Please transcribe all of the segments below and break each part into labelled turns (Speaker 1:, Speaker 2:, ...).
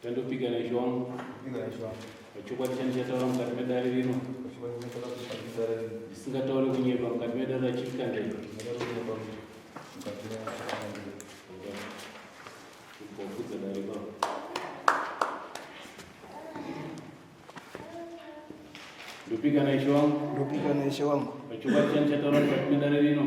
Speaker 1: Chandopika naishe wangu.
Speaker 2: Ndopika naishe wangu.
Speaker 1: Pachokwadi chandichataura mukati medare rino.
Speaker 2: Pachokwadi chandichataura mukati medare rino.
Speaker 1: Ndisingatauri kunyepa mukati medare raChief Kandembe.
Speaker 2: Ndisingatauri kunyepa mukati medare raChief Kandembe.
Speaker 1: Kubvudza dare baba. Ndopika naishe wangu.
Speaker 3: Ndopika naishe wangu.
Speaker 1: Pachokwadi chandichataura mukati medare rino.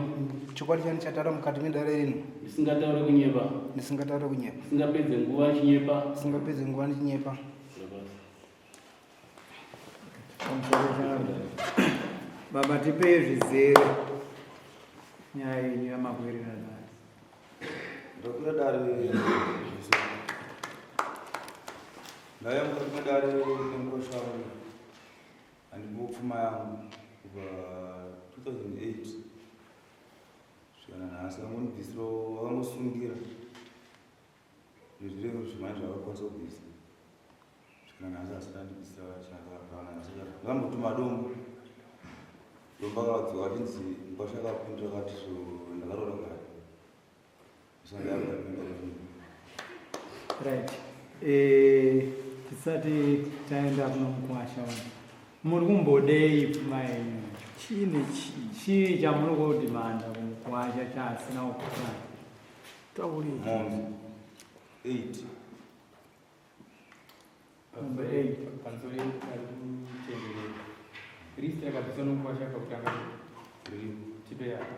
Speaker 3: Chokwadi chandichataura mukati medare rino.
Speaker 1: Ndisingatauri kunyepa.
Speaker 3: Ndisingatauri kunyepa.
Speaker 1: Ndisingapedze nguva ndichinyepa.
Speaker 3: Ndisingapedze nguva ndichinyepa.
Speaker 4: Baba tipei zvizere nyaya yenyu yamakuwirirana nayo.
Speaker 2: Ndokwira dare zvizere. Ndauya mukati medare nemukosha wangu andipo pfuma yangu kubva 2008 kusvika nanhasi vakangondibvisira vakangosungira zvezviremo zvimai zvavakakwanisa kubvisa kusvika nanhasi asina andibvisira ndakambotuma dombo dombo akadzoka achinzi mukwasha akapindura akati so ndakaroora kare
Speaker 4: Right. Eh, tisati taenda kuno mukwasha wanu. Muri kumbodei pfuma yenyu?
Speaker 5: Chii nechii?
Speaker 4: Chii chamuri kudimanda kumukwasha chaasina kukupai?
Speaker 5: Taurei.
Speaker 2: Mombe 8.
Speaker 4: Mombe 8.
Speaker 6: Pamusoro ari kutenderera. List rakabviswa nomukwasha pakutanga. Tipe yako.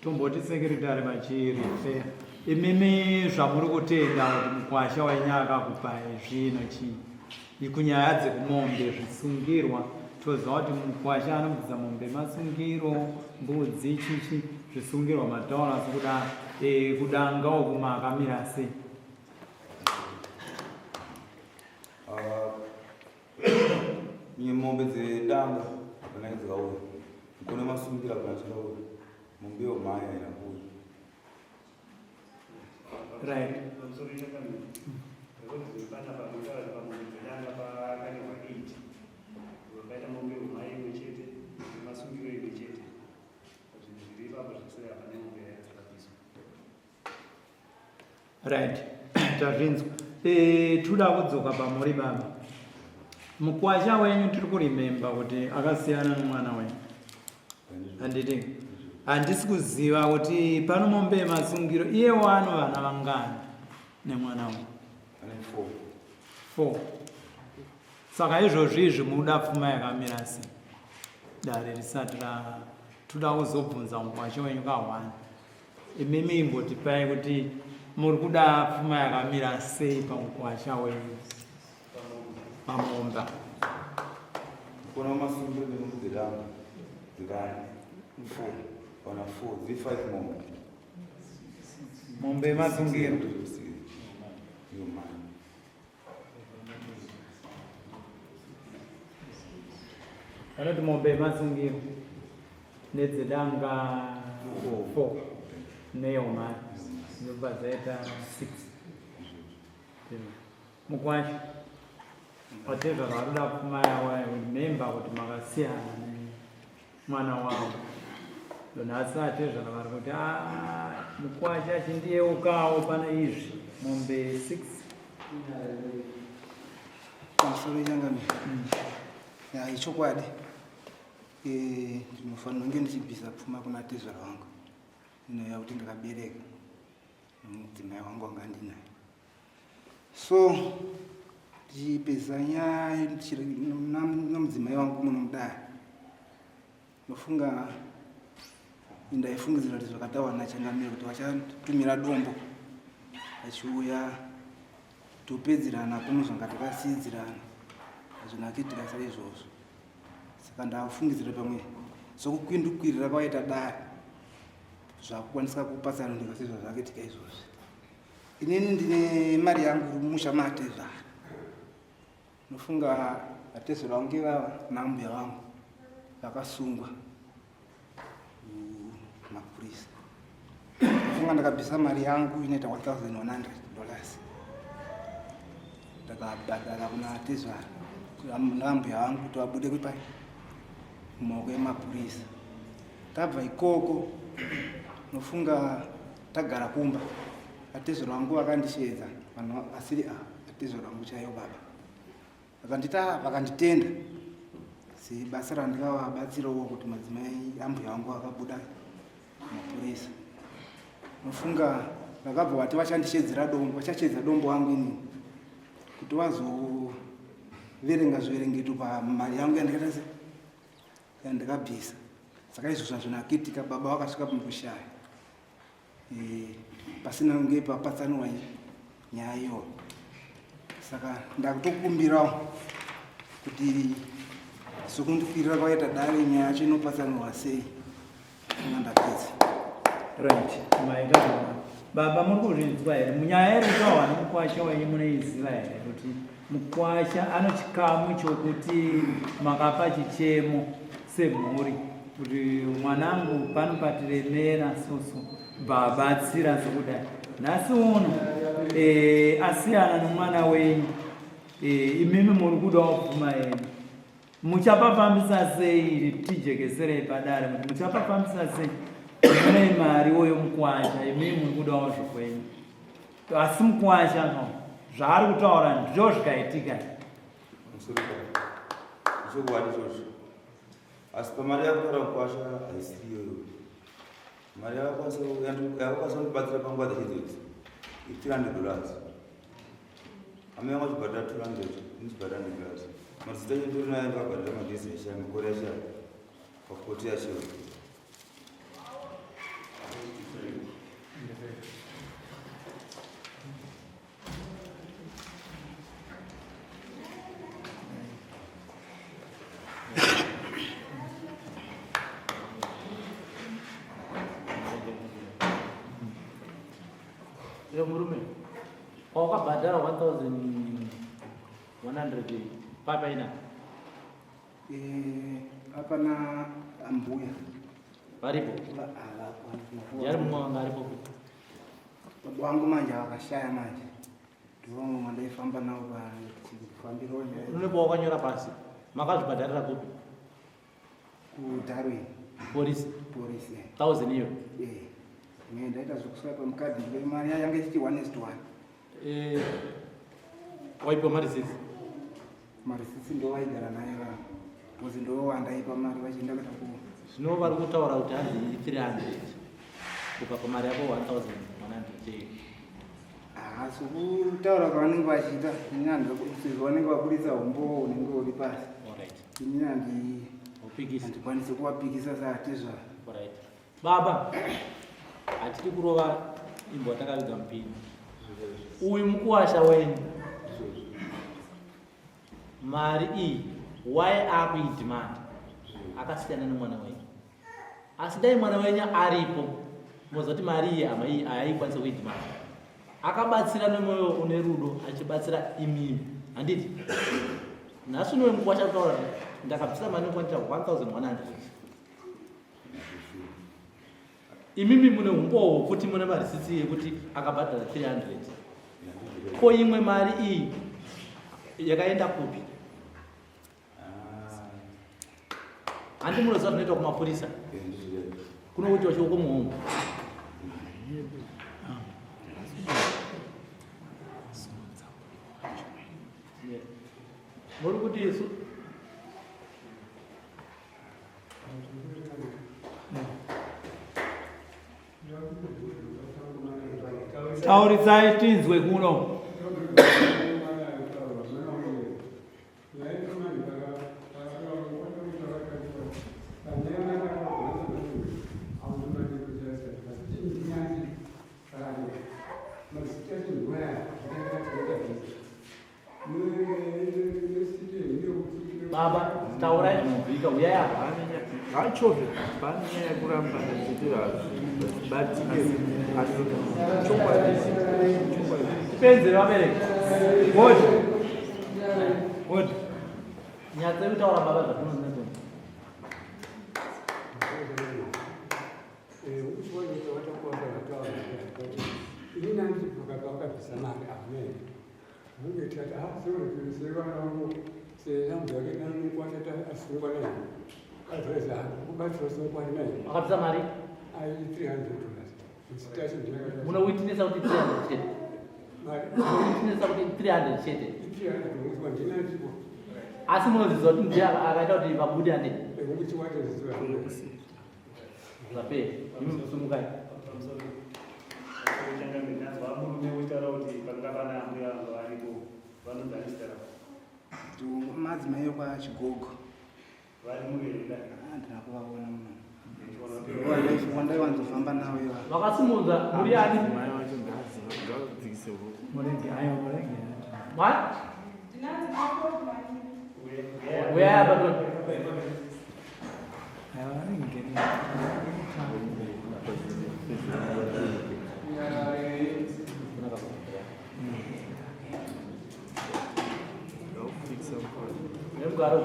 Speaker 4: Tomboti secretary vachirife imimi zvamuri kutenda kuti mukwasha wenyu akakupai zvino chii kunyaya dzekumombe zvisungirwa toziva kuti mukwasha anobvisa mombe masungiro mbudzi chichi zvisungirwa mataura asi kuda e, kudanga uku makamira sei
Speaker 2: ah, mombe dzedanga panenge dzikauya mukone masungira pana chakauya mombe yomhaya haina kuuya
Speaker 4: right
Speaker 7: Vakaita mombe yomhaya imwe chete nemasungiro imwe chete zvinhu zviri ipapo zvese hapana mombe yayakabviswa
Speaker 4: Right, tazvinzwa. E, toda kudzoka pamuri baba. Mukwasha wenyu tiri kurememba kuti akasiyana nomwana wenyu. Handiti? Handisi kuziva kuti pano mombe yemasungiro iye wano vana vangani nemwana wenyu?
Speaker 2: Ane four.
Speaker 4: Four. Saka izvozvi izvi muda pfuma yakamira sei? Dare risati ra toda kuzobvunza mukwasha wenyu kahwani. Imimi imbotipai kuti muri kuda pfuma yakamira sei pamukwasha wenyu pamomba.
Speaker 2: Kuna masungiro nemombe dzedanga dzekani four kana four dziri five mombe.
Speaker 4: Mombe yemasungiro.
Speaker 2: Iyo mani.
Speaker 4: Vanoti mombe yemasungiro nedzedanga 4 neyomari ndobva dzaita 6 mukwasha whatever varoda pfuma yavo remember kuti makasiyana mwana wavo nhasi atezvara vari kuti ah, mukwasha achindiyeukawo pane izvi mombe 6
Speaker 3: Pamusoro changamire. Ya ichokwadi. Eh, ndinofanira kunge ndichibvisa pfuma kuna tezvara wangu. Inoya kuti ndakabereka nomudzimai wangu wanga ndinaye. So tichipedza nyaya nomudzimai wangu muno mudare. Ndofunga ndaifungidzira kuti zvakataurwa nachangamire kuti vachatumira dombo vachiuya topedzerana kuno zvanga takasiidzirana. Hazvina kuitika saizvozvo. Saka ndakufungidzira pamwe sokukwindukwirira kwaita dare zvakukwanisa kupatsanurika sezvazvakuitika izvozvi. Inini ndine mari yangu mumusha maatezvara. Nofunga atezvara vangu ivava naambuya vangu vakasungwa mapurisa. Nofunga ndakabvisa mari yangu inoita $1100 ndakabhadhara kuna atezvara naambuya vangu kuti vabude kupai mumaoko emapurisa. Tabva ikoko nofunga tagara kumba atezvara vangu vakandisheedza vanhu vasiri ava atezvara vangu chaivo baba vakandita vakanditenda sebasa randikavabatsirawo kuti madzimai ambuya vangu vakabuda mapurisa. Nofunga vakabva vati vachandishedzera dombo, vachashedza dombo wangu inini kuti vazoverenga zviverengeto pamari yangu yandikaita se yandikabvisa. Saka izvo zvazvina kuitika, baba vakasvika pamukushaya pasina kunge papatsanurwa nyaya iyoyo. Saka ndakutokumbirawo kuti sokundikwirira kwaita dare nyaya yacho inopatsanurwa sei. Ndapedza.
Speaker 4: Right, maita zvakanaka. Baba muri kuzvinzwa here? Munyaya iri kutaurwa nemukwasha wenyu munoiziva here kuti mukwasha ano chikamu chokuti makapa chichemo semhuri kuti mwanangu pano patiremera soso bvabatsira sokudai. Nhasi uno asiyana nomwana wenyu imimi muri kudawo pfuma yenyu. Muchapafambisa sei? Tijekeserei padare kuti muchapafambisa sei? Mune mari woyo mukwasha, imi muri kudawo zvokwenyu. Asi mukwasha no, zvaari kutaura ndizvo zvikaitika.
Speaker 2: Chokwadi ichocho. Asi pamari yakutaura mukwasha haisiri iyoyo. Mari yakakwanisa kundibatsira panguva dzacho idzodzi i$300. Amai vangu vachibhadhara 200, ini ndichibhadhara 100 dollars. Marisiti acho nditori nayo ndakabhadhara madhezi ashaya, makore ashaya, pakoti ashaya.
Speaker 1: Iwe murume wakabhadhara 1100 papaina
Speaker 3: Hapana ambuya
Speaker 1: varipo yari mumwe wanga aripo kuti
Speaker 3: baba wangu manje vakashaya manje ndivo vamwe vandaifamba navo pachifambiro
Speaker 1: unepo wakanyora pasi makazvibhadharira kupi?
Speaker 3: KuDarwin.
Speaker 1: Polisi.
Speaker 3: Polisi.
Speaker 1: 1000 iyo.
Speaker 3: Ne ndaita zvekuswipe mukadhi ndiko mari yanga ichiti 1 is to 1.
Speaker 1: Waipiwa marisitsi?
Speaker 3: Marisitsi ndo vaigara naye vanhu. Because ndo wandaipa mari vachienda kuita ku.
Speaker 1: Zvino vari kutaura kuti hanzi 300 ukapa mari yako 1100.
Speaker 3: Asi kutaura kwavanenge vachiita ini handisezvo vanenge vaburitsa humbowo unenge uri pasi.
Speaker 1: Alright.
Speaker 3: Ini handikwanisi kuvapikisa saatizva.
Speaker 1: Alright. Baba, hatidi kurova imbwa takaviga mupini. Uyu mukuwasha wenyu mari iyi why akuidemand akasiyana nemwana wenyu. Asi dai mwana wenyu aripo moziva kuti mari iyi hama iyi haaikwanisa kuidemand. Akabatsira nemwoyo une rudo achibatsira imimi, handiti? Nhasi unowe mukuwasha kutaura kuti ndakabvisa mari inokwanisa 1100. Imimi mune umbowo hwokuti mune marisitsi yekuti akabhadhara 300. Ko imwe mari iyi yakaenda kupi? Handi munoziva zvinoitwa kumapurisa? Kunokuitwa chioko muhomwe. Muri kuti isu
Speaker 4: Taurisai tinzwe kuno.
Speaker 1: Baba, taurai zvinobvika, uyai apa.
Speaker 5: Ngachove pane nyaya yekuramba ndachitira hazvibatike asi chokwadi chokwadi.
Speaker 1: Tipedze vabereki.
Speaker 4: Wodi. Wodi.
Speaker 1: Nyatsa kutaura baba zvatinonetsa.
Speaker 8: Ini handibvuka pawakabvisa mari amen. Munge tikati ah seurikurisei vana vangu senambo yake nanokwashata asungwa naye. Otherwise kubatsira sungwa naye.
Speaker 1: Wakabvisa mari?
Speaker 8: Ai 300 dollars. Msitashi ndinakata.
Speaker 1: Muna witnessa kuti 300 chete.
Speaker 8: Mari.
Speaker 1: Witnessa kuti 300 chete.
Speaker 8: 300 ngokuti ndina ndipo.
Speaker 1: Asi munoziva kuti ndiye akaita kuti vabude ane.
Speaker 8: Ngokuti wacho ziva.
Speaker 1: Zvapera. Imi sumukai.
Speaker 7: Changamire, murume wotaura kuti panga pana ambuya vanga varipo vanonzi ani zita ravo?
Speaker 3: Madzimai ekwachigogo.
Speaker 7: Vari muverenda?
Speaker 3: Handina kuvaona muno. Wandaiwanzofamba navo ivavo.
Speaker 1: Vakasimudza muri ani?
Speaker 5: Mai vacho ngadzikise
Speaker 4: Murege, aiwa murege.
Speaker 1: What? Uyai apa toni.
Speaker 4: Aiwa murege.
Speaker 1: Nemugaro.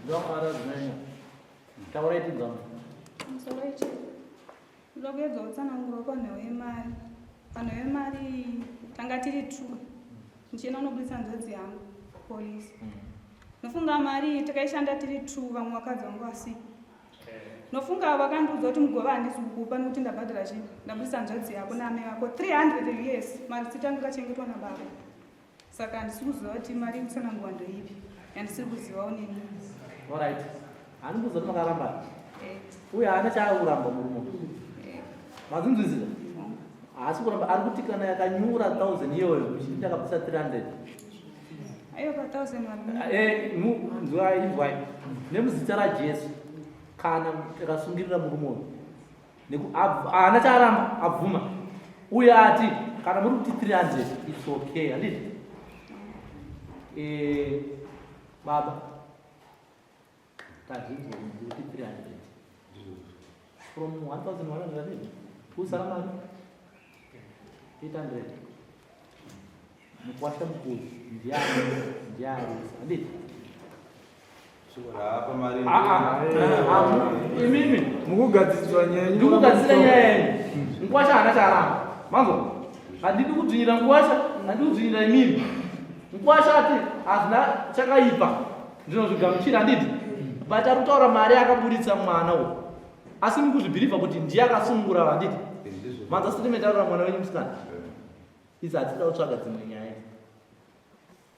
Speaker 1: Ndokwara zvinanya. Taurai tinzwa.
Speaker 9: Musoro ichi ndoda kuedza kutsanangura panhau yemari. Panhau yemari tanga tiri two. Ndichienda kunobudisa hanzvadzi yangu kupolisi. Nofunga mari takaishanda tiri two vamwe vakadzi vangu vasipo. Nofunga vakandiudza kuti mugove handisi kukupa nekuti ndabhadhara chii ndabudisa hanzvadzi yako naamai vako 300 US marisiti angu akachengetwa nababa. Saka handisi kuziva kuti mari yekutsanangura ndoipi yandisiri kuzivawo neni.
Speaker 1: Alright. Handikuziva kuti makaramba. Uye haana chaakuramba murume. Mazinzwisisa? Haasi kuramba ari kuti kana yakanyura 1000 iyoyo muchiti ndakabvisa 300.
Speaker 9: Aiwa pa 1000 vari.
Speaker 1: Eh, nzwai inzwai. Nemuzita raJesu kana takasungirira murume uyu. Haana chaaramba abvuma. Uye ati kana muri kuti 300 it's okay, handiti? Eh, baba tazvinzwa kuti 300 from 1100 kusara mari 800 mukwasha mukuru ndiani ndiarusa handiti?
Speaker 2: Apa mari.
Speaker 1: Imimi
Speaker 5: Mukugadziriswa nyaya yenyu.
Speaker 1: ndikugadzira nyaya yenyu. Mukwasha haana chaaramba. Manzwa? Handidi kudzvinyira mukwasha, handidi kudzvinyira imimi. Mukwasha ati hazvina chakaipa, ndinozvigamuchira handiti? But ari kutaura mari akaburitsa mwana uyu. Asi mukuzvibhirivha kuti ndiye akasunungura handiti? Manzwa statement arora mwana wenyu musikana. Idzi hatida kutsvaga dzimwe nyaya.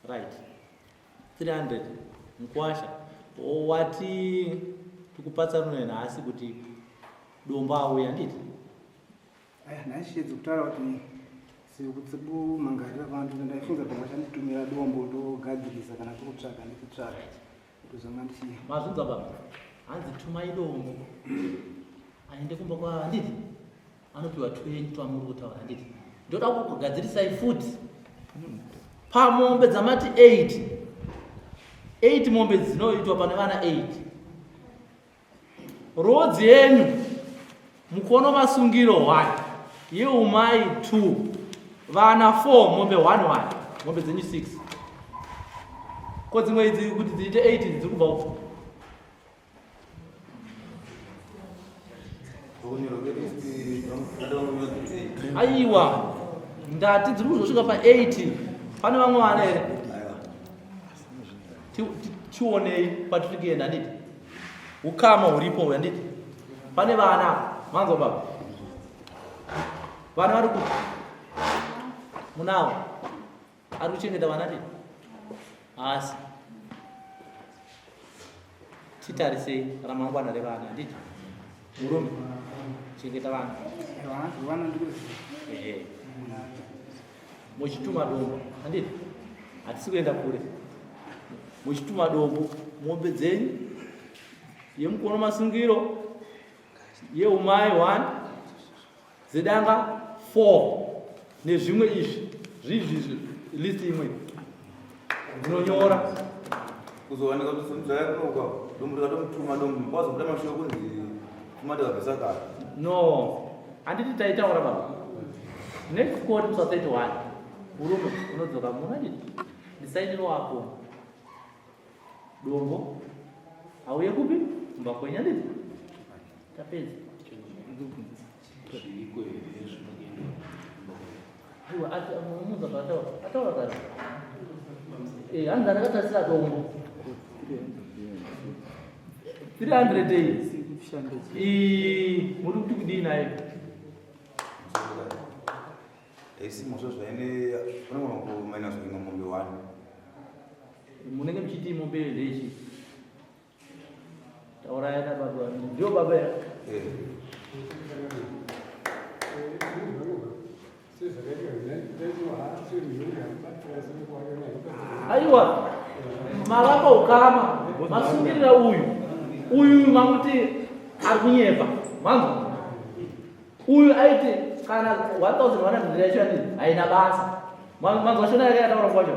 Speaker 1: Right. 300 mukwasha wati tikupatsanure nhasi kuti dombo auya handiti?
Speaker 3: Aya nhasi kutaura kuti sekumangarira vantu ndaifunza pamwe chanditumira dombo ndogadzirisa kana kukutsvaga ndikutsvaga ndozvanga ndichi
Speaker 1: Mazvinzwa baba, hanzi tumai dombo aende kumba kwa handiti anopiwa 20 twamuri kutaura handiti. Ndoda kukugadzirisai futi pamombe dzamati 8 8 mombe dzinoitwa pane vana 8 rodzi yenyu mukono masungiro 1 yeumai 2 vana 4 mombe 1 1 mombe dzenyu 6 ko dzimwe idzi kuti dziite 8 dziri kubva uko Aiwa, ndati dziri kuzosvika pa8 pane vamwe vana here? Tionei kwatiri kuenda handiti? Ukama huripo handiti? Pane vana manzwa baba, vana vari kupi? Munawo ari kuchengeta vana ti asi titarisei ramangwana revana handiti? Murume chengeta vana.
Speaker 3: Vana ndikuziva.
Speaker 1: Ehe, muchituma dombo handiti? Hatisi kuenda kure. Muchituma dombo mombe dzenyu yemukono masungiro. Yeumai 1 zedanga 4 nezvimwe izvi zvizvi list imwe ndinonyora
Speaker 2: kuzowanika kuti somudzaya kunoka dombo rikatomutuma dombo kwazobuda mashoko kunzi tuma tikabvisa kare
Speaker 1: no handiti taitaura baba next court musa 31 murume unodzoka munaditi ndisainiro wako Dombo auye kupi? Kumba kwenyu handiti? Tapedza.
Speaker 10: Zviriko here zvinokuenda kumba kwenyu?
Speaker 1: Aiwa, ati mumunza paataura. Ataura kare. Eh, hanzi andakatarisira dombo. 300 iyi. Muri kuti kudii nayo?
Speaker 2: Haisi mhosva zvaine unogona kumainaswa imwe mombe one.
Speaker 1: Munenge muchiti mombe ndechi. Tauraya na baba ndio baba ya.
Speaker 2: Eh.
Speaker 1: Aiwa. Mavapa ukama masungirira uyu. Uyu mamuti ari kunyepa. Manzwa? Uyu aiti kana 1100 yacho yandii haina basa. Manzwa shona yake yataura kwacho.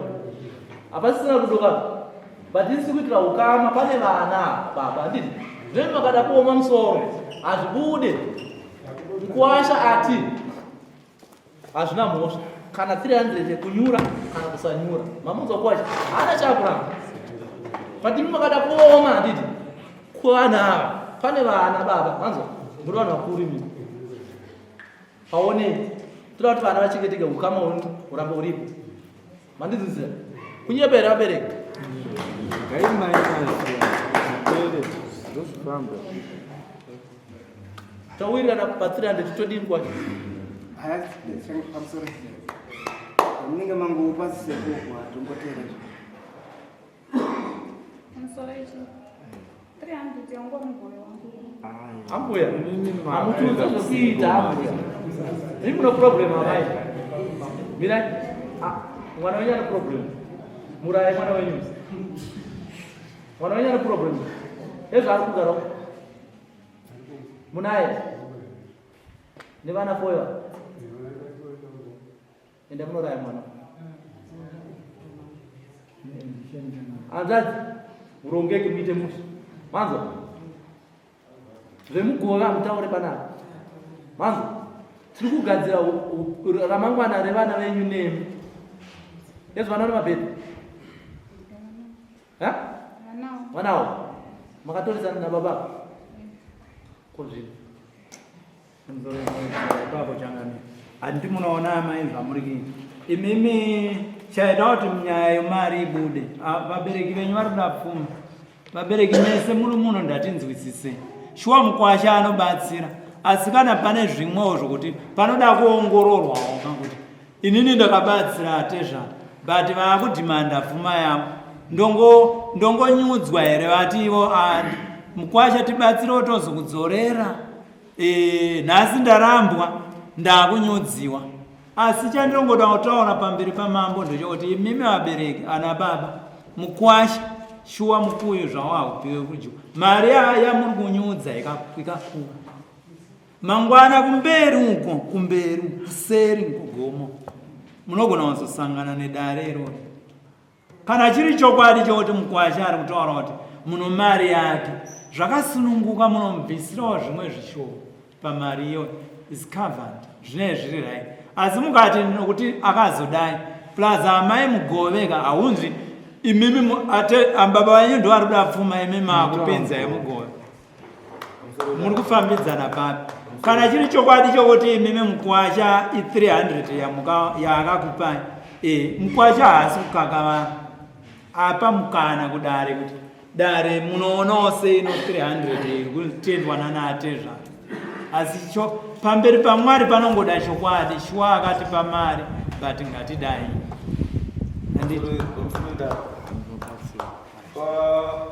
Speaker 1: Hapasisina rudo ka. But isi kuitira ukama pane vana baba handiti. Zvino makada kuoma musoro hazvibude. Mkuwasha ati hazvina mhosva kana 300 yekunyura kana kusanyura. Mamunzwa kwacho haana chakuramba. But imi makada kuoma handiti. Kwana ava pane vana baba manzwa muri vanhu vakuru imi paonei toda kuti vana vachengeteke ukama urambe uripo mandinzwisira kunyepa here vabereki tawirirana pa 300 todini kwacho
Speaker 3: munenge mangopa sekugwa tongotera
Speaker 9: Musoro ichi. 300 yangu mugove wangu.
Speaker 1: Ambuya, hamutiudza zvekuita ambuya. Imi muno problem amai. Mirai. Ah, mwana wenyu ane problem. Murai mwana wenyu. Mwana wenyu ane problem. Ezvo ari kugara uko. Munaye. Nevana foya. Enda munoraya mwana. Hanzvadzi, murongeke muite mushe. Manzwa? Zvemugove hamutaure panapa. Manzwa? Tiri kugadzira ramangwana revana venyu nemi. Ezvo vana vane mabhedha? Ha? Vanawo. Makatorisana nababa? Ko zvino.
Speaker 4: Ipapo changamire. Handiti munoona amai zvamuri kuita. Imimi chaida kuti nyaya yemari ibude. Ah, vabereki venyu vari kuda pfuma. Vabereki mese muri muno ndatinzwisise. Shuwa mukwasha anobatsira. Asi kana pane zvimwewo zvokuti panoda kuongororwawo kuti inini ndakabatsira atezvara but vaakudhimanda pfuma yangu ndongo ndongonyudzwa here vati ivo ah, mukwasha tibatsirewo tozokudzorera E, nhasi ndarambwa ndakunyudziwa asi chandinongoda kutaura pamberi pamambo ndechekuti imimi vabereki ana baba mukwasha shuwa mukuyu zvawo haupiwe kudyiwa mari yamuri kunyudza ikakura mangwana kumberi uko kumberi kuseri kugomo munogona kuzosangana nedare iroro Kana chiri chokwadi chokuti mukwasha ari kutaura kuti muno mari yake zvakasununguka munomubvisirawo zvimwe zvishoma pamari iyoyo is covered zvinee zviri right asi mukati nokuti akazodai plus amai mugoveka haunzwi imimi baba venyu ndo vari kuda pfuma imi makupinzai mugove muri kufambidzana papi kana chiri chokwadi chokuti imimi mukwasha i300 yaakakupai e, mukwasha haasi kukakavara apa mukana kudare kuti dare munoonawo sei no 300 iri kutendwa nanaatezvara asi cho pamberi pamwari panongoda chokwadi shuwa akatipa mari but ngatidai
Speaker 2: handiti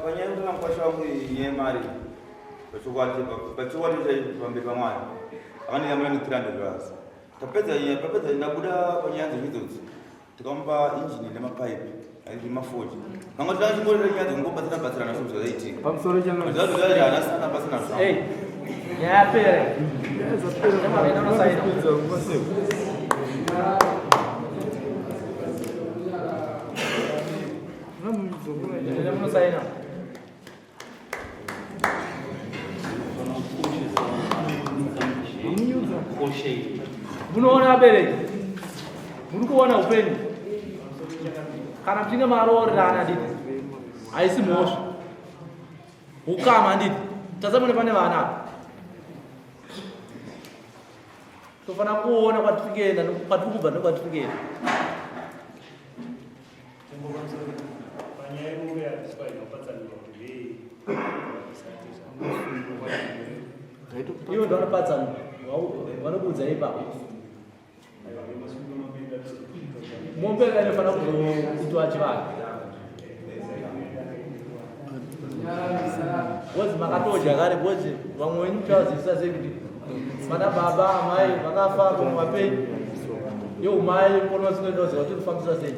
Speaker 2: Panyaya yekuti mukwasha wangu nyaya yemari pachokwadi pachokwadi chaicho pamberi pamwari akandiyambira ne 300 dollars tapedza nyaya tapedza ndabuda panyaya dzenyu idzodzi tikamupa injini nemapaipi aiti mafoji kanga tachingorera nyaya dzekungobatsira batsirana so zvazaitika
Speaker 5: pamusoro
Speaker 2: chanazvazvaana sina batsina zvavo.
Speaker 1: Nyaya yapera. Nyaya unosaina. Munosaina. Munoona vabereki, muri kuona upenyu. Kana muchinge maroorerana handiti, haisi mhosva. Ukama handiti, tazamune pane vana apa. Tofanira kuona kwatiri kuenda, kwatiri kubva nekwatiri kuenda. Ivo ndovanopatsanura, vanokuudza ipapo. Mombe inofanira kuitwa chivanhu. Bozi makatodya kare bozi vamwe venyu muchavazivisa sei kuti vana baba amai vakafa vamwe vapenyu yeumai kono vasingaendaziva kuti kufambisa sei.